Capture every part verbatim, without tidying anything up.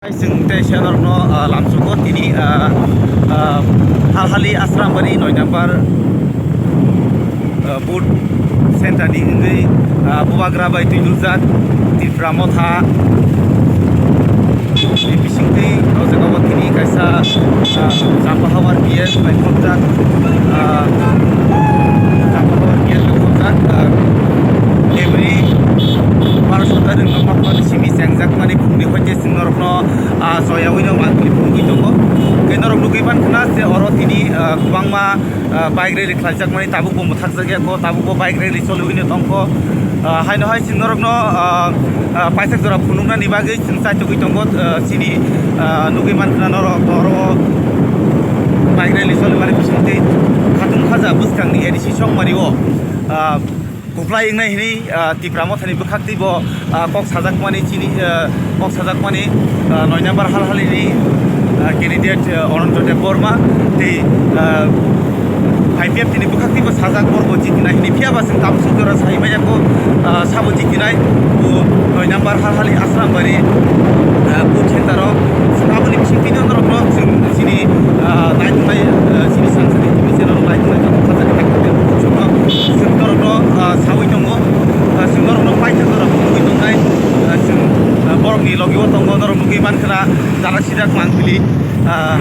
Chwng tei se norokno, ah, lamsugo tini, ah, ah, Halhali Asrambari noi number, ah, booth center ni wngwi, ah, Bubagra bai twi nukjak Tipra Motha ni bisingtwi o jaga o tini kaisa, ah, Chamba Hawar P S bai khobjak, ah, Chamba Hawar P S bai khobjak, ah, February barosota rwngno mokol simi chengjakmani phungni hoite chwng norokno, ah, choyaui no mangpili phunugwi tongo. Hwnkhe norok nugwi mankha na je oro tini, ah, kwbangma, ah, bike rally khlaijakmani tabukbo mwthakjakya kho, tabukbo bike rally choliui no tongkho. Ah, haino hai chwng norokno, ah, ah, paithak jora phunuknani bagwi chwng chaitugwi tongo, ah, chini, ah, nugwi mankha na norok oro bike rally cholimani bisingtwi Khatung Khaja bwskangni A D C chongmani o, ah, Kwplai wngnai hwnwi, ah, Tipra Mothani bwkhaktwi bo, ah, kok sajakmani chini, ah, kok sajakmani, ah, noi number Halhalini, ah, candidate, ah, Ananto Debbarma tei, ah, I P F T ni bwkhaktwi bo sajak borbo jitinai hwnwi, phiya ba chwng tabuk suk jora sai manya kho, ah, sabo jitinai bo noi number Halhali Asrambari, ah, booth center o chwng aboni bisingtwi norokno chwng chini, ah, naituknai, ah, chini sangsani T V channel naituknai joto khajani naituknai joto chwngno chwng norokno, ah, saui tongo, ah, chwng norokno paithak norok phunugwi tongnai, ah, chwng, ah, borokni logi o tongo, norok nugwi mankha na jara sijak mangpili, ah,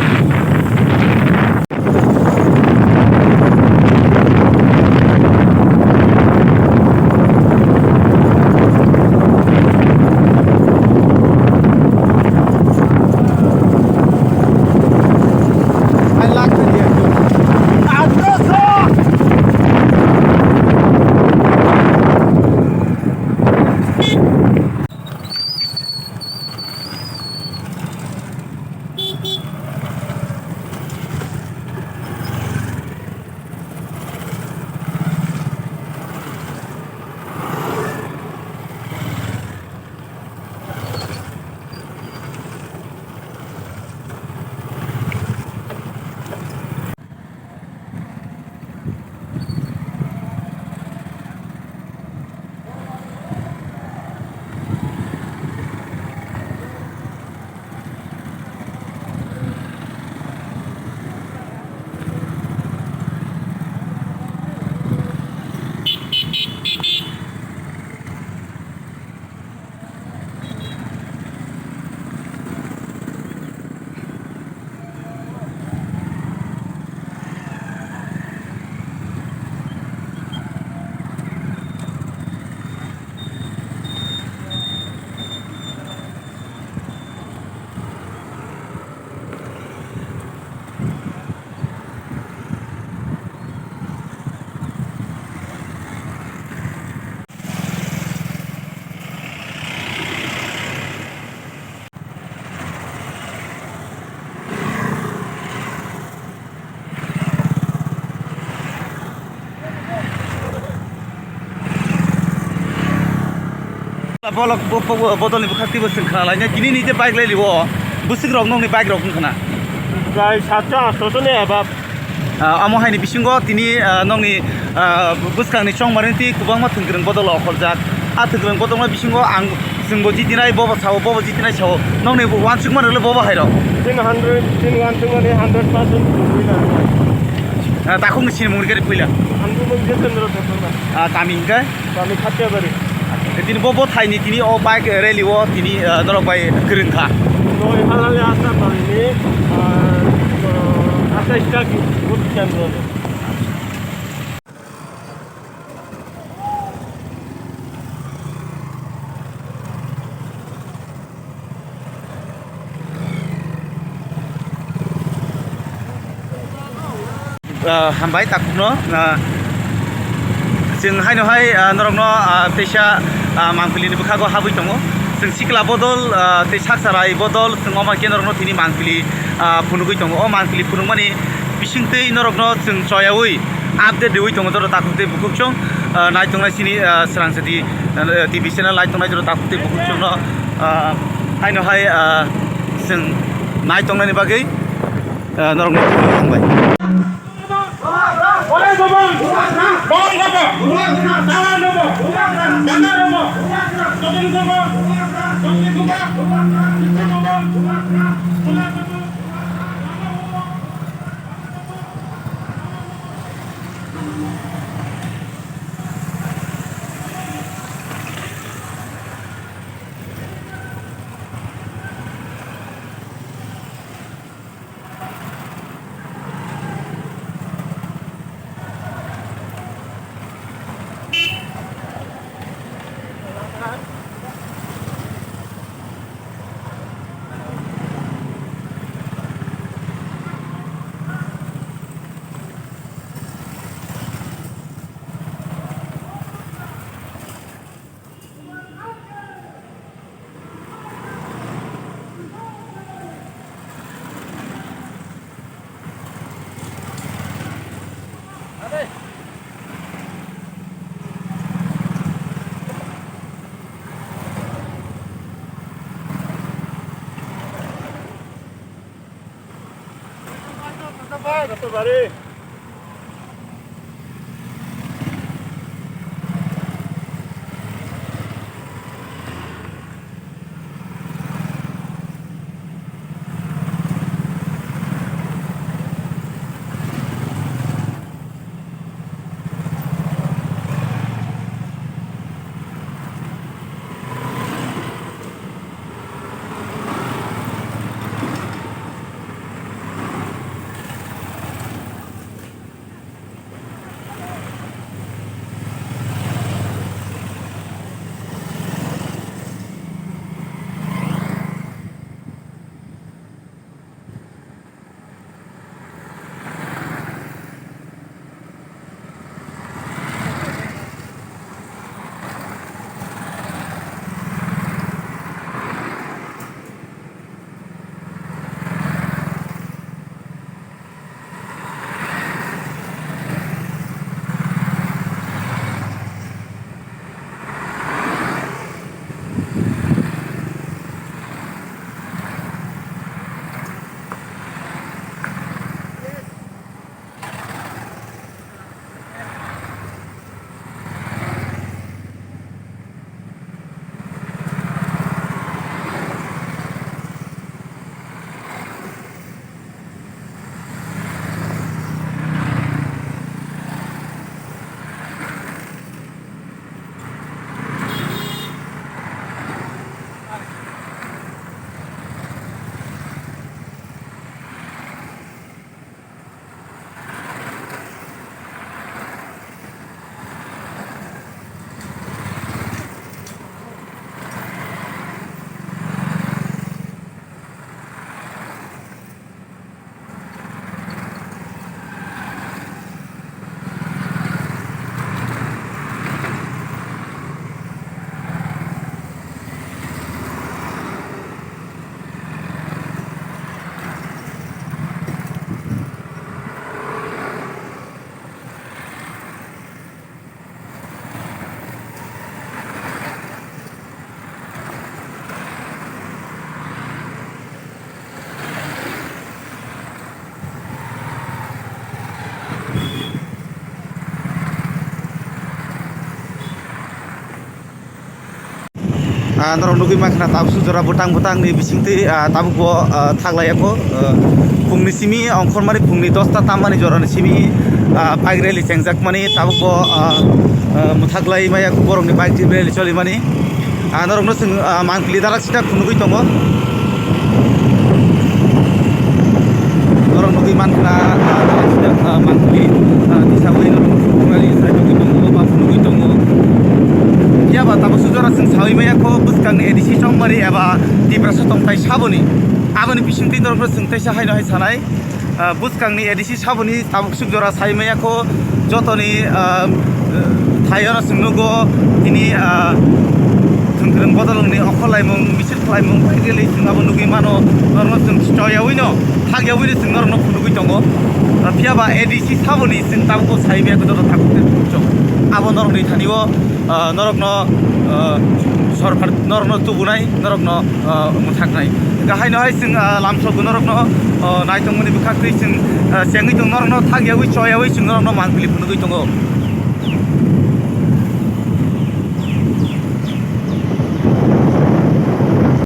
Bolok bo-, bo-, bodolni bwkhak twibo chwng khna laina, tini ni je bike rally o bwswk rok nokni bike rok wng khna. Prai satso atso ni eba. Ah, amo haini bisingo tini, ah, nokni, ah, bwskangni chongmani twi kwbangma thwngkwrwng bodol okhorjak. A thwngkwrwng bodolma bisingo ang, chwngbo jitinai, bobo sao, bobo jitinai sao. Nokni uansukma rwle bobo hairok. Tin hundred, tin uansukmani hundred percent winner. Ah, takhukni sinimung rikha ri puila. Ang bo mung Jitendra Debbarma. Ah, kami hingkhe? Kami Khatiyabari. Tini bo, bo thaini tini o bike rally o tini, ah, norok bai kwrwng kha. Noi Halhali Asrambari ni, ah, ah, athais ta ki vote kendro. Ah, hambai takhukno, ah, chwng haino hai, ah, norokno, ah, teisa, ah, mangpili ni bwkhago habwi tongo. Chwng sikla bodol, ah, tei saksa rai bodol chwng omo khe norokno tini mangpili, ah, phunugwi tongo. O mangpili phunukmani bisingtwi norokno chwng choyaui update riui tongo joto takhuk tei bukhuk chwng, ah, naitongnai chini, ah, Swrang Sadi, ah, T V channel naitongnai joto takhuk tei bukhuk chwngno, ah, haino hai, ah, chwng naitongnani bagwi, ah, norokno hambai. Ah, norok nugwi mankha na tabuk sujora bwtang bwtang ni bisingtwi, ah, tabuk bo, ah, thaglai ya kho, ah, phungni simi ongkhormani phungni dosta tammani jorani simi, ah, bike rally chengjakmani tabuk bo, ah, ah, mwthaglai maya borokni bike rally cholimani. Ah, norokno chwng, ah, Mangpili darak sida phunugwi tongo. Norok nugwi mankha, ah, darak sida, ah, Mangpili, ah, tisa bai norok phunuknani sai nugwi tongo, ba phunugwi tongo. Phiya ba tabuk sujora chwng sawi maya kho bwskangni A D C chongmani eba Tiprasa tongthai saboni. Aboni bisingtwi norokno chwng teisa haino hai sanai. Ah, bwskangni A D C saboni tabuk suk jora sai maya kho jotoni, ah, thaio no chwng nugo tini, ah, thwngkwrwng bodolongni okhorlaimung, misil khlaimung, bai rally chwng abo nugwi mano, norokno chwng choyawi no, thakyawi no chwng norokno phunugwi tongo. Ah, phiya ba A D C saboni chwng tabuk sai maya kho joto tabuk tei chwng abo norokni thani o, ah, norokno, ah, Sorkar norokno tubunai, norokno, ah, mwthaknai. Gahaino hai chwng, ah, lamsok norokno, ah, naitongmani bwkhaktwi chwng, ah, chengwi tong, norokno thakyawi choyawi chwng norokno mangpili phunugwi tongo.